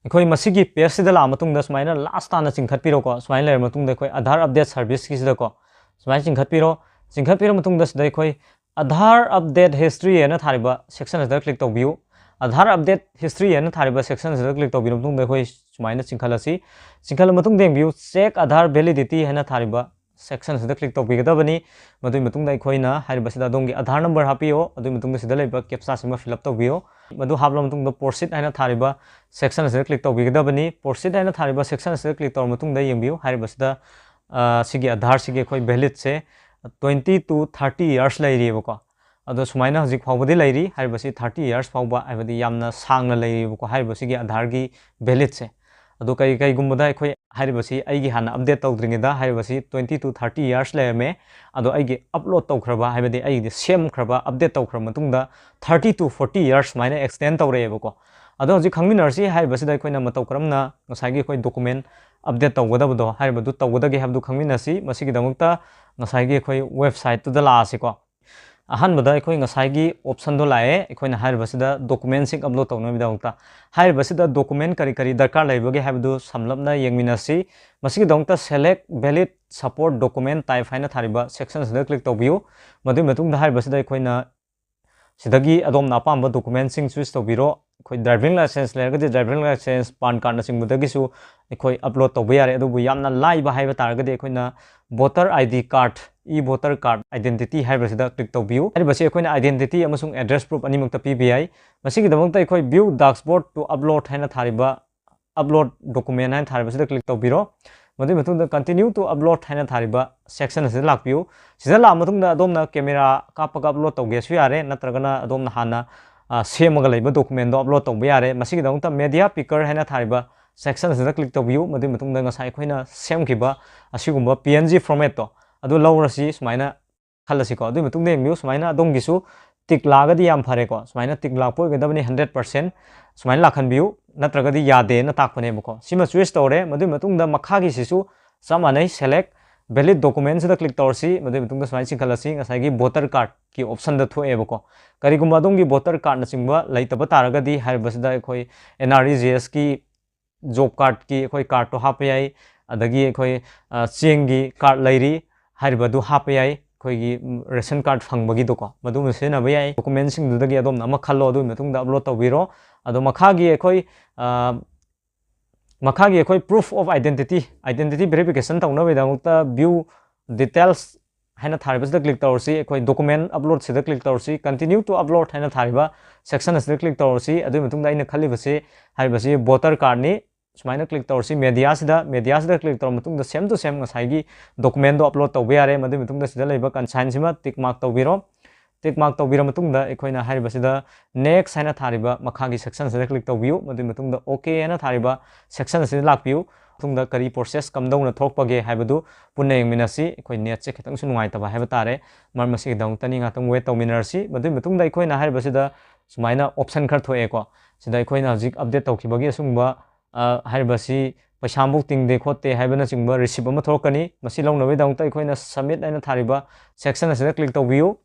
ꯑꯩꯈꯣꯏ ꯃꯁꯤꯒꯤ pageꯁꯤꯗ ꯂꯥꯛꯑ ꯃꯇꯨꯡꯗ ꯁꯨꯃꯥꯏꯅ last ꯇꯥꯅ ꯆꯤꯡꯈꯠꯄꯤꯔꯣꯀꯣ꯫ ꯁꯨꯃꯥꯏꯅ ꯂꯩꯔ ꯃꯇꯨꯡꯗ ꯑꯩꯈꯣꯏ Aadhaar update serviceꯀꯤꯁꯤꯗꯀꯣ ꯁꯨꯃꯥꯏꯅ ꯆꯤꯡꯈꯠꯄꯤꯔꯣ꯫ ꯆꯤꯡꯈꯠꯄꯤꯔ ꯃꯇꯨꯡꯗ ꯁꯤꯗ ꯑꯩꯈꯣꯏ Aadhaar update history ꯍꯥꯏꯅ ꯊꯥꯔꯤꯕ section ꯑꯁꯤꯗ click ꯇꯧꯕꯤꯌꯨ꯫ Aadhaar update history ꯍꯥꯏꯅ ꯊꯥꯔꯤꯕ section ꯑꯁꯤꯗ click ꯇꯧꯕꯤꯔ ꯃꯇꯨꯡꯗ ꯑꯩꯈꯣꯏ ꯁꯨꯃꯥꯏꯅ ꯆꯤꯡꯈꯠꯂꯁꯤ꯫ ꯆꯤꯡꯈꯠꯂ ꯃꯇꯨꯡꯗ ꯌꯦꯡꯕꯤꯌꯨ, check Aadhaar validity ꯍꯥꯏꯅ ꯊꯥꯔꯤꯕ section ꯑꯁꯤꯗ click ꯇꯧꯕꯤꯒꯗꯕꯅꯤ꯫ ꯃꯗꯨꯒꯤ ꯃꯇꯨꯡꯗ ꯑꯩꯈꯣꯏꯅ ꯍꯥꯏꯔꯤꯕꯁꯤꯗ ꯑꯗꯣꯝꯒꯤ Aadhaar number ꯍꯥꯞꯄꯤꯌꯣ꯫ ꯑꯗꯨꯒꯤ ꯃꯇꯨꯡꯗ ꯁꯤꯗ ꯂꯩꯕ captchaꯁꯤꯃ fill up ꯇꯧꯕꯤꯌꯣ꯫ ꯃꯗꯨ ꯍꯥꯞꯂꯕ ꯃꯇꯨꯡꯗ proceed ꯍꯥꯏꯅ ꯊꯥꯔꯤꯕ section ꯑꯁꯤꯗ click ꯇꯧꯕꯤꯒꯗꯕꯅꯤ꯫ Proceed ꯍꯥꯏꯅ ꯊꯥꯔꯤꯕ section ꯑꯁꯤꯗ click ꯇꯧꯔꯕ ꯃꯇꯨꯡꯗ ꯌꯦꯡꯕꯤꯌꯨ, ꯍꯥꯏꯔꯤꯕꯁꯤꯗ, ꯑ, ꯁꯤꯒꯤ Aadhaarꯁꯤꯒꯤ ꯑꯩꯈꯣꯏ validity twenty to thirty years ꯂꯩꯔꯤꯑꯕꯀꯣ꯫ ꯑꯗꯣ ꯁꯨꯃꯥꯏꯅ ꯍꯧꯖꯤꯛ ꯐꯥꯎꯕꯗꯤ ꯂꯩꯔꯤ, ꯍꯥꯏꯔꯤꯕꯁꯤ thirty years ꯐꯥꯎꯕ, ꯍꯥꯏꯕꯗꯤ ꯌꯥꯝꯅ ꯁꯥꯡꯅ ꯂꯩꯔꯤꯕꯀꯣ, ꯍꯥꯏꯔꯤꯕꯁꯤꯒꯤ Aadhaarꯒꯤ validity꯫ ꯑꯗꯣ ꯀꯩ-, ꯀꯩꯒꯨꯝꯕꯗ ꯑꯩꯈꯣꯏ ꯍꯥꯏꯔꯤꯕꯁꯤ ꯑꯩꯒꯤ ꯍꯥꯟꯅ update ꯇꯧꯗ꯭ꯔꯤꯉꯩꯗ ꯍꯥꯏꯔꯤꯕꯁꯤ twenty to thirty years ꯂꯩꯔꯝꯃꯦ, ꯑꯗꯣ ꯑꯩꯒꯤ upload ꯇꯧꯈ꯭ꯔꯕ, ꯍꯥꯏꯕꯗꯤ ꯑꯩꯒꯤꯗꯤ ꯁꯦꯝꯈ꯭ꯔꯕ, update ꯇꯧꯈ꯭ꯔꯕ ꯃꯇꯨꯡꯗ thirty to forty years ꯁꯨꯃꯥꯏꯅ extend ꯇꯧꯔꯛꯑꯦꯕꯀꯣ꯫ ꯑꯗꯣ ꯍꯧꯖꯤꯛ ꯈꯪꯃꯤꯟꯅꯔꯁꯤ, ꯍꯥꯏꯔꯤꯕꯁꯤꯗ ꯑꯩꯈꯣꯏꯅ ꯃꯇꯧ ꯀꯔꯝꯅ ꯉꯁꯥꯏꯒꯤ ꯑꯩꯈꯣꯏ document update ꯇꯧꯒꯗꯕꯗꯣ, ꯍꯥꯏꯔꯤꯕꯗꯨ ꯇꯧꯒꯗꯒꯦ ꯍꯥꯏꯕꯗꯨ ꯈꯪꯃꯤꯟꯅꯁꯤ꯫ ꯃꯁꯤꯒꯤꯗꯃꯛꯇ ꯉꯁꯥꯏꯒꯤ ꯑꯩꯈꯣꯏ websiteꯇꯨꯗ ꯂꯥꯛꯑꯁꯤꯀꯣ꯫ ꯑꯍꯥꯟꯕꯗ ꯑꯩꯈꯣꯏ ꯉꯁꯥꯏꯒꯤ optionꯗꯣ ꯂꯥꯛꯑꯦ, ꯑꯩꯈꯣꯏꯅ ꯍꯥꯏꯔꯤꯕꯁꯤꯗ documentsꯁꯤꯡ upload ꯇꯧꯅꯕꯒꯤꯗꯃꯛꯇ꯫ ꯍꯥꯏꯔꯤꯕꯁꯤꯗ document ꯀꯔꯤ ꯀꯔꯤ ꯗꯔꯀꯥꯔ ꯂꯩꯕꯒꯦ ꯍꯥꯏꯕꯗꯨ ꯁꯝꯂꯞꯅ ꯌꯦꯡꯃꯤꯟꯅꯁꯤ꯫ ꯃꯁꯤꯒꯤꯗꯃꯛꯇ select valid support document type ꯍꯥꯏꯅ ꯊꯥꯔꯤꯕ section ꯑꯁꯤꯗ click ꯇꯧꯕꯤꯌꯨ꯫ ꯃꯗꯨꯒꯤ ꯃꯇꯨꯡꯗ ꯍꯥꯏꯔꯤꯕꯁꯤꯗ ꯑꯩꯈꯣꯏꯅ ꯁꯤꯗꯒꯤ ꯑꯗꯣꯝꯅ ꯑꯄꯥꯝꯕ documentꯁꯤꯡ choose ꯇꯧꯕꯤꯔꯣ꯫ ꯑꯩꯈꯣꯏ driving licence ꯂꯩꯔꯒꯗꯤ driving licence, PAN cardꯅꯆꯤꯡꯕꯗꯒꯤꯁꯨ ꯑꯩꯈꯣꯏ upload ꯇꯧꯕ ꯌꯥꯔꯦ꯫ ꯑꯗꯨꯕꯨ ꯌꯥꯝꯅ ꯂꯥꯏꯕ ꯍꯥꯏꯕ ꯇꯥꯔꯒꯗꯤ ꯑꯩꯈꯣꯏꯅ voter I D card, e-voter card identity ꯍꯥꯏꯔꯤꯕꯁꯤꯗ click ꯇꯧꯕꯤꯌꯨ꯫ ꯍꯥꯏꯔꯤꯕꯁꯤ ꯑꯩꯈꯣꯏꯅ identity ꯑꯃꯁꯨꯡ address proof ꯑꯅꯤꯃꯛꯇ ꯄꯤꯕ ꯌꯥꯏ꯫ ꯃꯁꯤꯒꯤꯗꯃꯛꯇ ꯑꯩꯈꯣꯏ view dashboard to upload ꯍꯥꯏꯅ ꯊꯥꯔꯤꯕ upload document ꯍꯥꯏꯅ ꯊꯥꯔꯤꯕꯁꯤꯗ click ꯇꯧꯕꯤꯔꯣ꯫ ꯃꯗꯨꯒꯤ ꯃꯇꯨꯡꯗ continue to upload ꯍꯥꯏꯅ ꯊꯥꯔꯤꯕ section ꯑꯁꯤꯗ ꯂꯥꯛꯄꯤꯌꯨ꯫ ꯁꯤꯗ ꯂꯥꯛꯑ ꯃꯇꯨꯡꯗ ꯑꯗꯣꯝꯅ camera ꯀꯥꯞꯄꯒ upload ꯇꯧꯒꯦꯁꯨ ꯌꯥꯔꯦ, ꯅꯠꯇ꯭ꯔꯒꯅ ꯑꯗꯣꯝꯅ ꯍꯥꯟꯅ, ꯑ, ꯁꯦꯝꯃꯒ ꯂꯩꯕ documentꯗꯣ upload ꯇꯧꯕ ꯌꯥꯔꯦ꯫ ꯃꯁꯤꯒꯤꯗꯃꯛꯇ media picker ꯍꯥꯏꯅ ꯊꯥꯔꯤꯕ section ꯑꯁꯤꯗ click ꯇꯧꯕꯤꯌꯨ꯫ ꯃꯗꯨꯒꯤ ꯃꯇꯨꯡꯗ ꯉꯁꯥꯏ ꯑꯩꯈꯣꯏꯅ ꯁꯦꯝꯈꯤꯕ ꯑꯁꯤꯒꯨꯝꯕ P N G formatꯇꯣ ꯑꯗꯨ ꯂꯧꯔꯁꯤ꯫ ꯁꯨꯃꯥꯏꯅ ꯈꯜꯂꯁꯤꯀꯣ꯫ ꯑꯗꯨꯒꯤ ꯃꯇꯨꯡꯗ ꯌꯦꯡꯕꯤꯌꯨ, ꯁꯨꯃꯥꯏꯅ ꯑꯗꯣꯝꯒꯤꯁꯨ ꯇꯤꯛ ꯂꯥꯛꯑꯒꯗꯤ ꯌꯥꯝ ꯐꯔꯦꯀꯣ꯫ ꯁꯨꯃꯥꯏꯅ ꯇꯤꯛ ꯂꯥꯛꯄ ꯑꯣꯏꯒꯗꯕꯅꯤ ꯍꯟꯗ꯭ꯔꯦꯠ ꯄꯥꯔꯁꯦꯟ꯫ ꯁꯨꯃꯥꯏꯅ ꯂꯥꯛꯍꯟꯕꯤꯌꯨ, ꯅꯠꯇ꯭ꯔꯒꯗꯤ ꯌꯥꯗꯦꯅ ꯇꯥꯛꯄꯅꯦꯕꯀꯣ꯫ ꯁꯤꯃ ꯆꯨꯁ ꯇꯧꯔꯦ꯫ ꯃꯗꯨꯒꯤ ꯃꯇꯨꯡꯗ ꯃꯈꯥꯒꯤꯁꯤꯁꯨ ꯆꯞ ꯃꯥꯟꯅꯩ, ꯁꯦꯂꯦꯛ ꯚꯦꯂꯤꯠ ꯗꯣꯀꯨꯃꯦꯟꯁꯤꯗ ꯀ꯭ꯂꯤꯛ ꯇꯧꯔꯁꯤ꯫ ꯃꯗꯨꯒꯤ ꯃꯇꯨꯡꯗ ꯁꯨꯃꯥꯏꯅ ꯆꯤꯡꯈꯠꯂꯁꯤ, ꯉꯁꯥꯏꯒꯤ ꯚꯣꯇꯔ ꯀꯥꯔꯗꯀꯤ ꯑꯣꯞꯁꯟꯗ ꯊꯣꯛꯑꯦꯕꯀꯣ꯫ ꯀꯔꯤꯒꯨꯝꯕ ꯑꯗꯣꯝꯒꯤ ꯚꯣꯇꯔ ꯀꯥꯔꯗꯅꯆꯤꯡꯕ ꯂꯩꯇꯕ ꯇꯥꯔꯒꯗꯤ ꯍꯥꯏꯔꯤꯕꯁꯤꯗ ꯑꯩꯈꯣꯏ ꯑꯦꯟ ꯑꯥꯔ ꯏ ꯖꯤ ꯑꯦꯁꯀꯤ ꯖꯣꯕ ꯀꯥꯔꯗꯀꯤ ꯑꯩꯈꯣꯏ ꯀꯥꯔꯗꯇꯣ ꯍꯥꯞꯄ ꯌꯥꯏ, ꯑꯗꯒꯤ ꯑꯩꯈꯣꯏ, ꯑ, ꯆꯦꯡꯒꯤ ꯀꯥꯔꯗ ꯂꯩꯔꯤ ꯍꯥꯏꯔꯤꯕꯗꯨ ꯍꯥꯞꯄ ꯌꯥꯏ, ꯑꯩꯈꯣꯏꯒꯤ, ꯎꯝ, ꯔꯦꯁꯟ ꯀꯥꯔꯗ ꯐꯪꯕꯒꯤꯗꯣꯀꯣ, ꯃꯗꯨꯃ ꯁꯤꯖꯤꯟꯅꯕ ꯌꯥꯏ꯫ ꯗꯣꯀꯨꯃꯦꯟꯁꯤꯡꯗꯨꯗꯒꯤ ꯑꯗꯣꯝꯅ ꯑꯃ ꯈꯜꯂꯣ, ꯑꯗꯨꯒꯤ ꯃꯇꯨꯡꯗ ꯑꯞꯂꯣꯗ ꯇꯧꯕꯤꯔꯣ꯫ ꯑꯗꯣ ꯃꯈꯥꯒꯤ ꯑꯩꯈꯣꯏ, ꯑ, ꯃꯈꯥꯒꯤ ꯑꯩꯈꯣꯏ proof of identity, identity verification ꯇꯧꯅꯕꯒꯤꯗꯃꯛꯇ view details ꯍꯥꯏꯅ ꯊꯥꯔꯤꯕꯁꯤꯗ ꯀ꯭ꯂꯤꯛ ꯇꯧꯔꯁꯤ꯫ ꯑꯩꯈꯣꯏ ꯗꯣꯀꯨꯃꯦꯟ ꯑꯞꯂꯣꯗꯁꯤꯗ ꯀ꯭ꯂꯤꯛ ꯇꯧꯔꯁꯤ꯫ Continue to upload ꯍꯥꯏꯅ ꯊꯥꯔꯤꯕ ꯁꯦꯛꯁꯟ ꯑꯁꯤꯗ ꯀ꯭ꯂꯤꯛ ꯇꯧꯔꯁꯤ꯫ ꯑꯗꯨꯒꯤ ꯃꯇꯨꯡꯗ ꯑꯩꯅ ꯈꯜꯂꯤꯕꯁꯤ ꯍꯥꯏꯔꯤꯕꯁꯤ ꯚꯣꯇꯔ ꯀꯥꯔꯗꯅꯤ꯫ ꯁꯨꯃꯥꯏꯅ ꯀ꯭ꯂꯤꯛ ꯇꯧꯔꯁꯤ꯫ ꯃꯦꯗꯤꯌꯥꯁꯤꯗ, ꯃꯦꯗꯤꯌꯥꯁꯤꯗ ꯀ꯭ꯂꯤꯛ ꯇꯧꯔ ꯃꯇꯨꯡꯗ ꯁꯦꯝ ꯇꯨ ꯁꯦꯝ ꯉꯁꯥꯏꯒꯤ ꯗꯣꯀꯨꯃꯦꯟꯗꯣ ꯑꯞꯂꯣꯗ ꯇꯧꯕ ꯌꯥꯔꯦ꯫ ꯃꯗꯨꯒꯤ ꯃꯇꯨꯡꯗ ꯁꯤꯗ ꯂꯩꯕ ꯀꯟꯁꯥꯏꯟꯁꯤꯃ ꯇꯤꯛ ꯃꯥꯔꯛ ꯇꯧꯕꯤꯔꯣ꯫ ꯇꯤꯛ ꯃꯥꯔꯛ ꯇꯧꯕꯤꯔ ꯃꯇꯨꯡꯗ ꯑꯩꯈꯣꯏꯅ ꯍꯥꯏꯔꯤꯕꯁꯤꯗ ꯅꯦꯛꯁ ꯍꯥꯏꯅ ꯊꯥꯔꯤꯕ ꯃꯈꯥꯒꯤ ꯁꯦꯛꯁꯟꯁꯤꯗ ꯀ꯭ꯂꯤꯛ ꯇꯧꯕꯤꯌꯨ꯫ ꯃꯗꯨꯒꯤ ꯃꯇꯨꯡꯗ ꯑꯣꯀꯦ ꯍꯥꯏꯅ ꯊꯥꯔꯤꯕ ꯁꯦꯛꯁꯟ ꯑꯁꯤꯗ ꯂꯥꯛꯄꯤꯌꯨ꯫ ꯃꯇꯨꯡꯗ ꯀꯔꯤ ꯄ꯭ꯔꯣꯁꯦꯁ ꯀꯝꯗꯧꯅ ꯊꯣꯛꯄꯒꯦ ꯍꯥꯏꯕꯗꯨ ꯄꯨꯟꯅ ꯌꯦꯡꯃꯤꯟꯅꯁꯤ꯫ ꯑꯩꯈꯣꯏ ꯅꯦꯠꯁꯦ ꯈꯤꯇꯪꯁꯨ ꯅꯨꯡꯉꯥꯏꯇꯕ ꯍꯥꯏꯕ ꯇꯥꯔꯦ꯫ ꯃꯔꯝ ꯑꯁꯤꯒꯤꯗꯃꯛꯇꯅꯤ꯫ ꯉꯥꯛꯇꯪ ꯋꯦꯠ ꯇꯧꯃꯤꯟꯅꯔꯁꯤ꯫ ꯃꯗꯨꯒꯤ ꯃꯇꯨꯡꯗ ꯑꯩꯈꯣꯏꯅ ꯍꯥꯏꯔꯤꯕꯁꯤꯗ ꯁꯨꯃꯥꯏꯅ ꯑꯣꯞꯁꯟ ꯈꯔ ꯊꯣꯛꯑꯦꯀꯣ꯫ ꯁꯤꯗ ꯑꯩꯈꯣꯏꯅ ꯍꯧꯖꯤꯛ ꯑꯞꯗꯦꯠ ꯇꯧꯈꯤꯕꯒꯤ ꯑꯁꯤꯒꯨꯝꯕ, ꯑ, ꯍꯥꯏꯔꯤꯕꯁꯤ ꯄꯩꯁꯥ ꯑꯃꯐꯥꯎ ꯇꯤꯡꯗꯦ ꯈꯣꯠꯇꯦ ꯍꯥꯏꯕꯅꯆꯤꯡꯕ ꯔꯤꯁꯤꯞ ꯑꯃ ꯊꯣꯛꯂꯛꯀꯅꯤ꯫ ꯃꯁꯤ ꯂꯧꯅꯕꯒꯤꯗꯃꯛꯇ ꯑꯩꯈꯣꯏꯅ ꯁꯕꯃꯤꯠ ꯍꯥꯏꯅ ꯊꯥꯔꯤꯕ ꯁꯦꯛꯁꯟ ꯑꯁꯤꯗ ꯀ꯭ꯂꯤꯛ ꯇꯧꯕꯤꯌꯨ꯫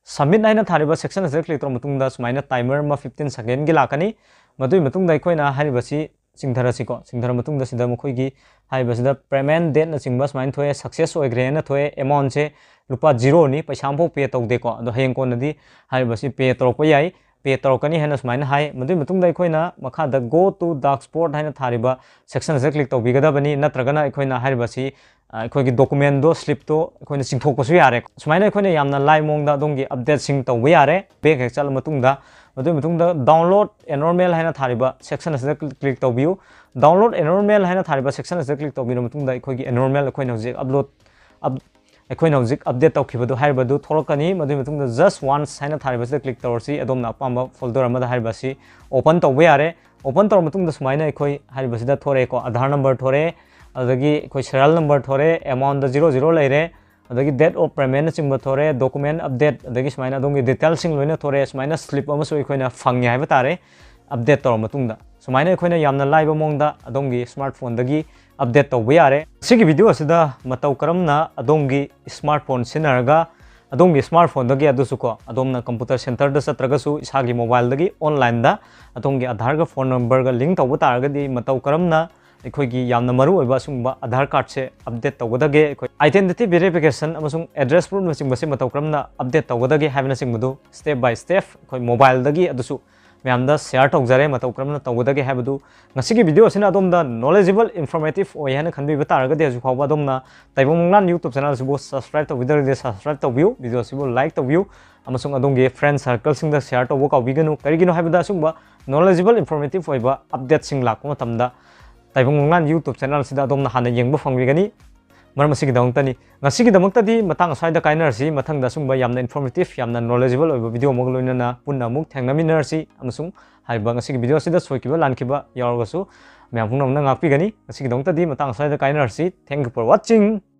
ꯁꯕꯃꯤꯠ ꯍꯥꯏꯅ ꯊꯥꯔꯤꯕ ꯁꯦꯛꯁꯟ ꯑꯁꯤꯗ ꯀ꯭ꯂꯤꯛ ꯇꯧꯔꯕ ꯃꯇꯨꯡꯗ ꯁꯨꯃꯥꯏꯅ ꯇꯥꯏꯃꯔ ꯑꯃ ꯐꯤꯐꯇꯤꯟ ꯁꯦꯀꯦꯟꯒꯤ ꯂꯥꯛꯀꯅꯤ꯫ ꯃꯗꯨꯒꯤ ꯃꯇꯨꯡꯗ ꯑꯩꯈꯣꯏꯅ ꯍꯥꯏꯔꯤꯕꯁꯤ ꯆꯤꯡꯊꯔꯁꯤꯀꯣ꯫ ꯆꯤꯡꯊꯔ ꯃꯇꯨꯡꯗ ꯁꯤꯗ ꯃꯈꯣꯏꯒꯤ ꯍꯥꯏꯔꯤꯕꯁꯤꯗ ꯄꯦꯃꯦꯟ ꯗꯦꯠꯅꯆꯤꯡꯕ ꯁꯨꯃꯥꯏꯅ ꯊꯣꯛꯑꯦ, ꯁꯛꯁꯦꯁ ꯑꯣꯏꯈ꯭ꯔꯦꯅ ꯊꯣꯛꯑꯦ꯫ ꯑꯦꯃꯥꯎꯟꯁꯦ ꯂꯨꯄꯥ ꯖꯤꯔꯣꯅꯤ, ꯄꯩꯁꯥ ꯑꯃꯐꯥꯎ ꯄꯦ ꯇꯧꯗꯦꯀꯣ꯫ ꯑꯗꯣ ꯍꯌꯦꯡ ꯀꯣꯟꯅꯗꯤ ꯍꯥꯏꯔꯤꯕꯁꯤ ꯄꯦ ꯇꯧꯔꯛꯄ ꯌꯥꯏ, ꯄꯦ ꯇꯧꯔꯛꯀꯅꯤ ꯍꯥꯏꯅ ꯁꯨꯃꯥꯏꯅ ꯍꯥꯏ꯫ ꯃꯗꯨꯒꯤ ꯃꯇꯨꯡꯗ ꯑꯩꯈꯣꯏꯅ ꯃꯈꯥꯗ Go to Dashboard ꯍꯥꯏꯅ ꯊꯥꯔꯤꯕ ꯁꯦꯛꯁꯟ ꯑꯁꯤꯗ ꯀ꯭ꯂꯤꯛ ꯇꯧꯕꯤꯒꯗꯕꯅꯤ, ꯅꯠꯇ꯭ꯔꯒꯅ ꯑꯩꯈꯣꯏꯅ ꯍꯥꯏꯔꯤꯕꯁꯤ, ꯑ, ꯑꯩꯈꯣꯏꯒꯤ ꯗꯣꯀꯨꯃꯦꯟꯗꯣ, ꯁ꯭ꯂꯤꯞꯇꯣ ꯑꯩꯈꯣꯏꯅ ꯆꯤꯡꯊꯣꯛꯄꯁꯨ ꯌꯥꯔꯦ꯫ ꯁꯨꯃꯥꯏꯅ ꯑꯩꯈꯣꯏꯅ ꯌꯥꯝꯅ ꯂꯥꯏ ꯃꯑꯣꯡꯗ ꯑꯗꯣꯝꯒꯤ ꯑꯞꯗꯦꯠꯁꯤꯡ ꯇꯧꯕ ꯌꯥꯔꯦ꯫ ꯕꯦꯛ ꯍꯦꯛ ꯆꯠꯂ ꯃꯇꯨꯡꯗ, ꯃꯗꯨꯒꯤ ꯃꯇꯨꯡꯗ Download Enrollment ꯍꯥꯏꯅ ꯊꯥꯔꯤꯕ ꯁꯦꯛꯁꯟ ꯑꯁꯤꯗ ꯀ꯭ꯂꯤꯛ ꯇꯧꯕꯤꯌꯨ꯫ Download Enrollment ꯍꯥꯏꯅ ꯊꯥꯔꯤꯕ ꯁꯦꯛꯁꯟ ꯑꯁꯤꯗ ꯀ꯭ꯂꯤꯛ ꯇꯧꯕꯤꯔꯕ ꯃꯇꯨꯡꯗ ꯑꯩꯈꯣꯏꯒꯤ ꯑꯦꯟꯔꯣꯜꯃꯦꯟ ꯑꯩꯈꯣꯏꯅ ꯍꯧꯖꯤꯛ ꯑꯞꯂꯣꯗ, ꯑꯞ-, ꯑꯩꯈꯣꯏꯅ ꯍꯧꯖꯤꯛ ꯑꯞꯗꯦꯠ ꯇꯧꯈꯤꯕꯗꯨ ꯍꯥꯏꯔꯤꯕꯗꯨ ꯊꯣꯛꯂꯛꯀꯅꯤ꯫ ꯃꯗꯨꯒꯤ ꯃꯇꯨꯡꯗ Just Once ꯍꯥꯏꯅ ꯊꯥꯔꯤꯕꯁꯤꯗ ꯀ꯭ꯂꯤꯛ ꯇꯧꯔꯁꯤ꯫ ꯑꯗꯣꯝꯅ ꯑꯄꯥꯝꯕ ꯐꯣꯜꯗꯔ ꯑꯃꯗ ꯍꯥꯏꯔꯤꯕ ꯑꯁꯤ ꯑꯣꯄꯟ ꯇꯧꯕ ꯌꯥꯔꯦ꯫ ꯑꯣꯄꯟ ꯇꯧꯔꯕ ꯃꯇꯨꯡꯗ ꯁꯨꯃꯥꯏꯅ ꯑꯩꯈꯣꯏ ꯍꯥꯏꯔꯤꯕꯁꯤꯗ ꯊꯣꯔꯛꯑꯦꯀꯣ, ꯑꯙꯥꯔ ꯅꯝꯕꯔ ꯊꯣꯔꯛꯑꯦ, ꯑꯗꯨꯗꯒꯤ ꯑꯩꯈꯣꯏ ꯁꯦꯔꯤꯌꯦꯜ ꯅꯝꯕꯔ ꯊꯣꯔꯛꯑꯦ, ꯑꯦꯃꯥꯎꯟꯗ ꯖꯤꯔꯣ ꯖꯤꯔꯣ ꯂꯩꯔꯦ, ꯑꯗꯒꯤ date of payment ꯅꯆꯤꯡꯕ ꯊꯣꯔꯛꯑꯦ, document update, ꯑꯗꯒꯤ ꯁꯨꯃꯥꯏꯅ ꯑꯗꯣꯝꯒꯤ detailꯁꯤꯡ ꯂꯣꯏꯅ ꯊꯣꯔꯛꯑꯦ꯫ ꯁꯨꯃꯥꯏꯅ slip ꯑꯃꯁꯨ ꯑꯩꯈꯣꯏꯅ ꯐꯪꯉꯦ ꯍꯥꯏꯕ ꯇꯥꯔꯦ, update ꯇꯧꯔ ꯃꯇꯨꯡꯗ꯫ ꯁꯨꯃꯥꯏꯅ ꯑꯩꯈꯣꯏꯅ ꯌꯥꯝꯅ ꯂꯥꯏꯕ ꯃꯑꯣꯡꯗ ꯑꯗꯣꯝꯒꯤ smartphoneꯗꯒꯤ update ꯇꯧꯕ ꯌꯥꯔꯦ꯫ ꯁꯤꯒꯤ video ꯑꯁꯤꯗ ꯃꯇꯧ ꯀꯔꯝꯅ ꯑꯗꯣꯝꯒꯤ smartphone ꯁꯤꯖꯤꯟꯅꯔꯒ ꯑꯗꯣꯝꯒꯤ smartphoneꯗꯒꯤ ꯑꯗꯨꯁꯨ ꯀꯣ, ꯑꯗꯣꯝꯅ computer centreꯗ ꯆꯠꯇ꯭ꯔꯒꯁꯨ ꯏꯁꯥꯒꯤ mobileꯗꯒꯤ onlineꯗ ꯑꯗꯣꯝꯒꯤ Aadhaarꯒ phone numberꯒ link ꯇꯧꯕ ꯇꯥꯔꯒꯗꯤ ꯃꯇꯧ ꯀꯔꯝꯅ ꯑꯩꯈꯣꯏꯒꯤ ꯌꯥꯝꯅ ꯃꯔꯨ ꯑꯣꯏꯕ ꯑꯁꯤꯒꯨꯝꯕ Aadhaar cardꯁꯦ update ꯇꯧꯒꯗꯒꯦ, ꯑꯩꯈꯣꯏ identity verification ꯑꯃꯁꯨꯡ address proofꯅꯆꯤꯡꯕꯁꯦ ꯃꯇꯧ ꯀꯔꯝꯅ update ꯇꯧꯒꯗꯒꯦ ꯍꯥꯏꯕꯅꯆꯤꯡꯕꯗꯨ step by step ꯑꯩꯈꯣꯏ mobileꯗꯒꯤ ꯑꯗꯨꯁꯨ ꯃꯌꯥꯝꯗ share ꯇꯧꯖꯔꯦ, ꯃꯇꯧ ꯀꯔꯝꯅ ꯇꯧꯒꯗꯒꯦ ꯍꯥꯏꯕꯗꯨ꯫ ꯉꯁꯤꯒꯤ video ꯑꯁꯤꯅ ꯑꯗꯣꯝꯗ knowledgeable, informative ꯑꯣꯏ ꯍꯥꯏꯅ ꯈꯟꯕꯤꯕ ꯇꯥꯔꯒꯗꯤ ꯍꯧꯖꯤꯛ ꯐꯥꯎꯕ ꯑꯗꯣꯝꯅ ꯇꯥꯏꯕꯪ ꯃꯪꯂꯥꯟ YouTube channel ꯑꯁꯤꯕꯨ subscribe ꯇꯧꯕꯤꯗ꯭ꯔꯒꯗꯤ subscribe ꯇꯧꯕꯤꯌꯨ, video ꯑꯁꯤꯕꯨ like ꯇꯧꯕꯤꯌꯨ, ꯑꯃꯁꯨꯡ ꯑꯗꯣꯝꯒꯤ friend circleꯁꯤꯡꯗ share ꯇꯧꯕ ꯀꯥꯎꯕꯤꯒꯅꯨ꯫ ꯀꯔꯤꯒꯤꯅꯣ ꯍꯥꯏꯕꯗ ꯑꯁꯤꯒꯨꯝꯕ knowledgeable, informative ꯑꯣꯏꯕ updateꯁꯤꯡ ꯂꯥꯛꯄ ꯃꯇꯝꯗ ꯇꯥꯏꯕꯪ ꯃꯪꯂꯥꯟ YouTube channel ꯑꯁꯤꯗ ꯑꯗꯣꯝꯅ ꯍꯥꯟꯅ ꯌꯦꯡꯕ ꯐꯪꯕꯤꯒꯅꯤ꯫ ꯃꯔꯝ ꯑꯁꯤꯒꯤꯗꯃꯛꯇꯅꯤ꯫ ꯉꯁꯤꯒꯤꯗꯃꯛꯇꯗꯤ ꯃꯇꯥꯡ ꯑꯁ꯭ꯋꯥꯏꯗ ꯀꯥꯏꯅꯔꯁꯤ꯫ ꯃꯊꯪꯗ ꯑꯁꯨꯝꯕ ꯌꯥꯝꯅ informative, ꯌꯥꯝꯅ knowledgeable ꯑꯣꯏꯕ video ꯑꯃꯒ ꯂꯣꯏꯅꯅ ꯄꯨꯟꯅ ꯑꯃꯨꯛ ꯊꯦꯡꯅꯃꯤꯟꯅꯔꯁꯤ꯫ ꯑꯃꯁꯨꯡ ꯍꯥꯏꯔꯤꯕ ꯉꯁꯤꯒꯤ video ꯑꯁꯤꯗ ꯁꯣꯏꯈꯤꯕ ꯂꯥꯟꯈꯤꯕ ꯌꯥꯎꯔꯒꯁꯨ ꯃꯌꯥꯝ ꯄꯨꯝꯅꯃꯛꯅ ꯉꯥꯛꯄꯤꯒꯅꯤ꯫ ꯉꯁꯤꯒꯤꯗꯃꯛꯇꯗꯤ ꯃꯇꯥꯡ ꯑꯁ꯭ꯋꯥꯏꯗ ꯀꯥꯏꯅꯔꯁꯤ꯫ Thank you for watching꯫